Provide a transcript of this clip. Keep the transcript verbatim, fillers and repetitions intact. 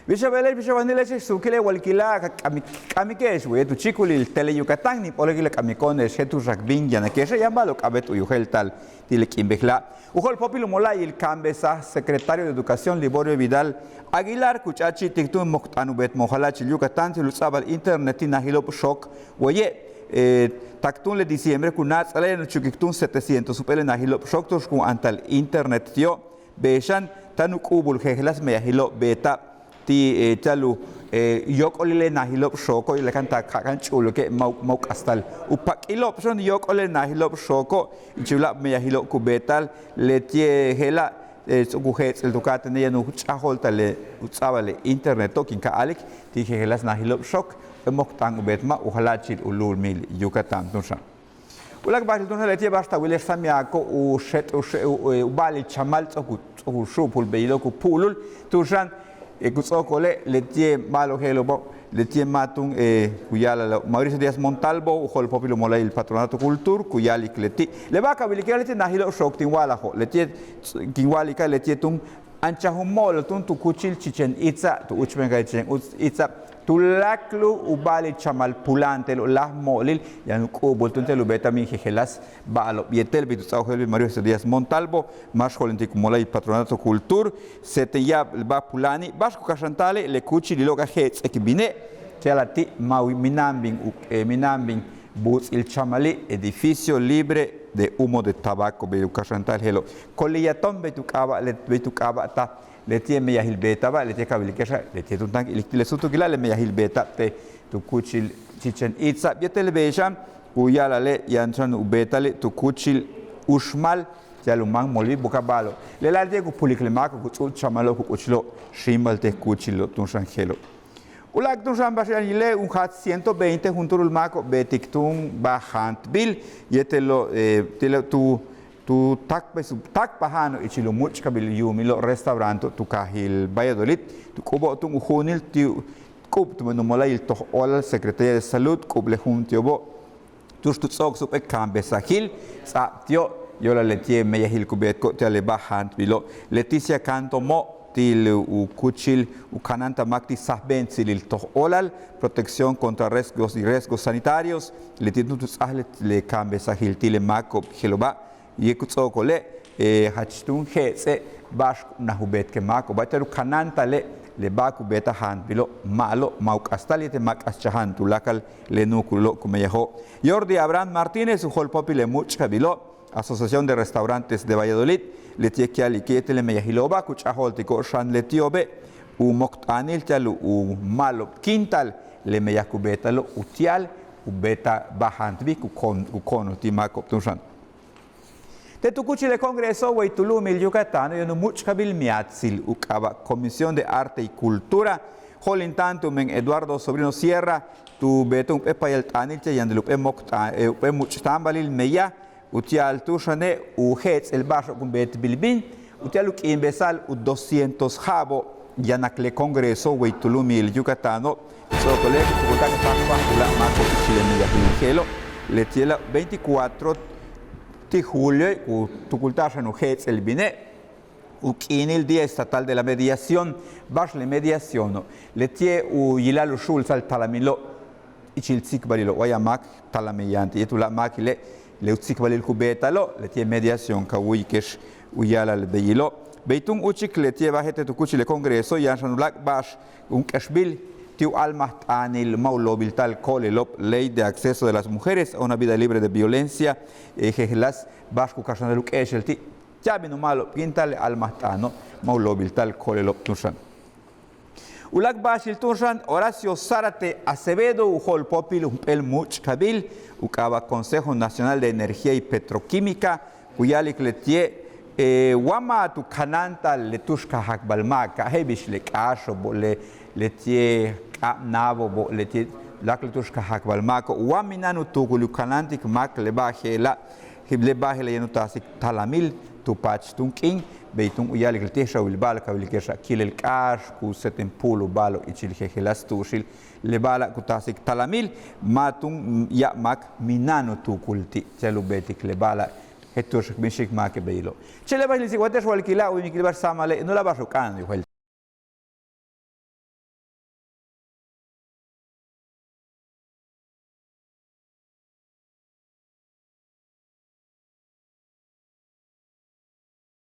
Bix a beele'ex, bix a wanile'ex, suukile' walkila' ka k'amik k'amike'ex waye' tu chíikulil Tele Yucatán, níib óolal ka k'amiko'one'ex je'el tu'ux k bin yanake'exe', yaan ba'alo'ob k'a'abéet u yojéelta'al ti' le k'iin bejela'. U jo'olpóopil u mola'ayil ka'anbesaj secretario de Educación Liborio Vidal Aguilar ku ch'a'achi'itik túun mok t'aan u beetmaj u jala'achil Yucatán ti' u ts'a'abal internet ti' naajilo'ob xook waye', tak túun le diciembre ku náats'ale' yaan u chukik túun setecientos jump'éel le naajilo'ob xook tu'ux ku antal internet ti'o'. Bey xan táan u k'u'ubul jejeláas meyajilo'ob beeta'ab ti' ti'al u yóok'olil le naajilo'ob xooko', le kan taak ja'akan ch'u'ulike' ma' u k'astal u pak'ilo'ob xan yóok'olil le naajilo'ob xooko' ichil u láak' meyajilo'ob ku beeta'al leti'e' je'ela' ts'o'ok u je'ets'il tu ka'atéene' yaan u ch'a'ajo'olta'al le u ts'a'abal le interneto'ob kin ka'a a'alik ti' jejeláas naajilo'ob xook mok t'aan u beetmaj u jala'achil u lu'umil Yucatán túun xan. U láak' ba'axil túun xan leti'e' ba'ax ta wile'ex sáam yaako'ob u xéet' u ba'alil chamal ts'o'ok u xu'upul beyilo'ob ku pu'ulul túun xan. Ku ts'o'okole' leti'e' ba'alo'ob je'elo'obo' leti'e' ma' túun ku ya'ala'alo' Mauricio Díaz Montalvo u jo'olpóopil u mola'ayil Patronato Cultura ku ya'alik leti'. Le ba'al ka wilike' leti' naajilo'ob xook tin wa'alajo' leti'e' kin wa'alika' leti'e' túun anchaj u mo'olol túun tu kúuchil Chichén Itzá' tu úuchben ka Chichén Itzá' tuláakal u ba'alil chamal pula'an te'elo' láaj mo'olil yaan u k'u'ubul túun ti'al u beeta'al bin jejeláas ba'alo'ob yéetel bey tu ts'a'ab u je'elbil Mauricio Díaz Montalvo máax jo'olintike' u mola'ayil Patronato Cultura. Séeten ya'ab le ba'al pula'ani' ba'ax ku kaxanta'ale' le kúuchililo'ob ka je'ets'ik bine' ti'al leti' ma' mina'an bin u mina'an bin buuts'il chamali' edificio libre de humo de tabaco bey u kaxanta'al je'elo'. Colilla Tom bey tu k'aaba' bey tu k'aaba'taj leti'e' meyajil beeta'aba' leti'e' ka wilike'exa' leti'e' túun táan k ilik ti' le súutukila' le meyajil beeta'ab te' tu kúuchil Chichén Itzá' yéetel bey xan ku ya'ala'ale' yaan xan u beeta'ale' tu kúuchil Uxmal ti'al u máan molil buka'aj ba'alo'ob. Lela' leti'e' ku pulik le máako'ob ku ts'u'uts chamalo'ob ku k'uchulo'ob xíimbal te' kúuchililo'ob túun xan je'elo'. U láak' túun xan ba'ax yaan yile' u jaats ciento veinte juntúul máako'ob beetik túun ba'al jaantbil yéetelo' ti' le tu tu táakpes u táakpaja'ano'ob ichil u múuch'kabil yuumilo'ob restauranto'ob tu kaajil Valladolid tu k'u'ubo'ob túun u juunil ti' k'u'ub tumen u mola'ayil toj óolal Secretaría de Salud k'u'ub le juum ti'obo' tu'ux tu ts'o'ok jump'éel ka'anbesajil ts'a'ab ti'o' yo'olal leti'e' meyajil ku beetko'ob ti'al le ba'al jaantbilo'. Leticia Canto Mo' ti' le u kúuchil u kanáanta'al máak ti' sajbe'entsilil toj óolal protección contra riesgos y riesgos sanitarios leti' túun tu ts'áaj le ka'anbesajil ti' le máako'ob je'elo'oba'. Yéetel ku ts'o'okole' jach túun je'ets'e' ba'ax ku naj u beetik le máako'oba' ti'al u kanáanta'ale' le ba'al ku beeta'al jaantbilo' ma'alob ma' u k'astal yéetel ma' k'aschaja'an tuláakal le nu'ukulilo'ob ku meyajo'ob. Jordi Abraham Martínez u jo'olpóopil le múuch'kabilo' Asociación de Restaurantes de Valladolid leti'e' ku ya'alike' yéetel le meyajilo'oba' ku ch'a'ajo'oltiko'ob xan leti'obe' u mok t'aanil ti'al u ma'alob quintal le meyaj ku beeta'alo' uti'al u beeta'al ba'al jaantbil ku ko'onol ti' máako'ob túun xan. Te' tu kúuchil le Congreso way tu lu'umil Yucatano' yaan u múuch'kabil miatsil u k'aaba' Comisión de Arte y Cultura jo'olinta'an tumen Eduardo Sobrino Sierra tu beeto'ob jump'éel payalt'aanil ti'al yaan le jump'éel mok t'aan jump'éel múuch'táambalil meyaj uti'al túun xane' u je'ets'el ba'axo'ob kun beetbil bin uti'al u k'iimbesa'al u doscientos ja'abo'ob yanak le Congreso way tu lu'umil Yucatano' ts'o'okole' ku tukulta'al ka táakpaj tuláak' máako'ob ichil le meyajil je'elo'. Leti'e' le veinticuatro ti' julio ku tukulta'al xan u je'ets'el bine' u k'iinil Día Estatal de la Mediación. Ba'ax le mediaciono' leti'e' u yila'al u xu'ulsa'al talamilo' ichil tsikbalilo'ob way a máak talamil yaan ti' yéetel u láak' máakile' le u tsikbalil ku beeta'alo' leti'e' mediación ka wu'uyike'ex u ya'ala'al beyilo'. Bey túun úuchik leti'e' ba'axe' te' tu kúuchil le Congreso yaan xan u láak' ba'ax jun k'exbil ti' u a'almajt'aanil ma' u loobilta'al ko'olelo'ob Ley de Acceso de las Mujeres a una Vida Libre de Violencia jejeláas ba'ax ku kaxanta'al u k'éexel ti' ya'ab bin u ma'alob quintal le a'almajt'aano' ma' u loobilta'al ko'olelo'ob túun xan. U láak' ba'axil túun xan Horacio Zárate Acevedo u jo'olpóopil jump'éel múuch'kabil u k'aaba' Consejo Nacional de Energía y Petroquímica ku ya'alik leti'e' wa ma' tu kanáanta'al le tu'ux kaajakbal máaka' je'el bix le k'áaxo'obo' le leti'e' k'ab náabo'obo' leti'e' láakal le tu'ux kaajakbal máako' wa mina'an u tuukulil u kanáantik máak le ba'al je'ela' le ba'al je'ela' yaan u taasik talamil tu paach túun k'iin. Bey túun u ya'alik leti'e' xawil ba'al ka wilike'exa' kilel k'áax ku séeten pu'ul u ba'alo'ob ichil jejeláas tu'uxil le ba'ala' ku taasik talamil ma' túun ya'ab máak mina'an u tuukul ti' ti'al u beetik le ba'ala' je'el tu'ux k bin xi'ik máake' beyilo'. Chéen le ba'ax in tsikbalte'ex walkila' u wíinikil ba'ax sáamale' in wóol ba'ax u k'a'ana'an yojéel.